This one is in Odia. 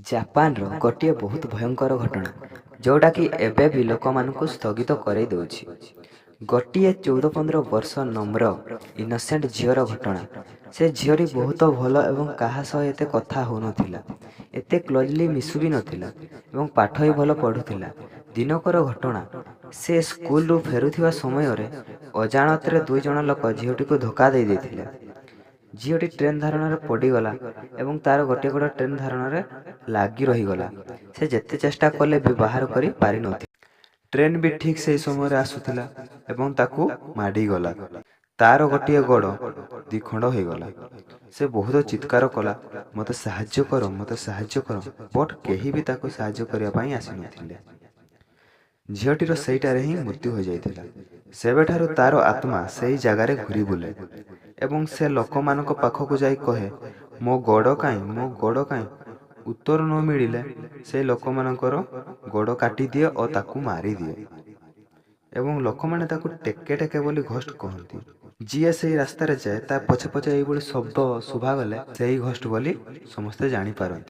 ଜାପାନର ଗୋଟିଏ ବହୁତ ଭୟଙ୍କର ଘଟଣା, ଯେଉଁଟାକି ଏବେ ବି ଲୋକମାନଙ୍କୁ ସ୍ଥଗିତ କରାଇ ଦେଉଛି। ଗୋଟିଏ 14-15 ବର୍ଷ ନମ୍ର ଇନୋସେଣ୍ଟ ଝିଅର ଘଟଣା। ସେ ଝିଅଟି ବହୁତ ଭଲ ଏବଂ କାହା ସହ ଏତେ କଥା ହେଉନଥିଲା, ଏତେ କ୍ଲୋଜଲି ମିଶୁ ବି ନଥିଲା ଏବଂ ପାଠ ବି ଭଲ ପଢ଼ୁଥିଲା। ଦିନକର ଘଟଣା, ସେ ସ୍କୁଲରୁ ଫେରୁଥିବା ସମୟରେ ଅଜାଣତରେ ଦୁଇ ଜଣ ଲୋକ ଝିଅଟିକୁ ଧକ୍କା ଦେଇ ଦେଇଥିଲେ। ଝିଅଟି ଟ୍ରେନ୍ ଧାରଣାରେ ପଡ଼ିଗଲା ଏବଂ ତାର ଗୋଟିଏ ଗୋଡ଼ ଟ୍ରେନ୍ ଧାରଣାରେ ଲାଗି ରହିଗଲା। ସେ ଯେତେ ଚେଷ୍ଟା କଲେ ବି ବାହାର କରି ପାରିନଥିଲା। ଟ୍ରେନ୍ ବି ଠିକ୍ ସେହି ସମୟରେ ଆସୁଥିଲା ଏବଂ ତାକୁ ମାଡ଼ିଗଲା। ତାର ଗୋଟିଏ ଗୋଡ଼ ଦିଖଣ୍ଡ ହୋଇଗଲା। ସେ ବହୁତ ଚିତ୍କାର କଲା, ମୋତେ ସାହାଯ୍ୟ କର, ମୋତେ ସାହାଯ୍ୟ କର। ବଟ୍ କେହି ବି ତାକୁ ସାହାଯ୍ୟ କରିବା ପାଇଁ ଆସିନଥିଲେ। ଝିଅଟିର ସେଇଟାରେ ହିଁ ମୃତ୍ୟୁ ହୋଇଯାଇଥିଲା। ସେବେଠାରୁ ତାର ଆତ୍ମା ସେଇ ଜାଗାରେ ଘୂରି ବୁଲେ ଏବଂ ସେ ଲୋକମାନଙ୍କ ପାଖକୁ ଯାଇ କହେ, ମୋ ଗୋଡ଼ କାହିଁ, ମୋ ଗୋଡ଼ କାହିଁ? ଉତ୍ତର ନ ମିଳିଲେ ସେ ଲୋକମାନଙ୍କର ଗୋଡ଼ କାଟିଦିଏ ଓ ତାକୁ ମାରିଦିଏ ଏବଂ ଲୋକମାନେ ତାକୁ ଟେକେ ଟେକେ ବୋଲି ଘୋଷ୍ଟ କହନ୍ତି। ଯିଏ ସେଇ ରାସ୍ତାରେ ଯାଏ, ତା ପଛେ ପଛେ ଏଇଭଳି ଶବ୍ଦ ଶୁଭାଗଲେ ସେଇ ଘୋଷ୍ଟ ବୋଲି ସମସ୍ତେ ଜାଣିପାରନ୍ତି।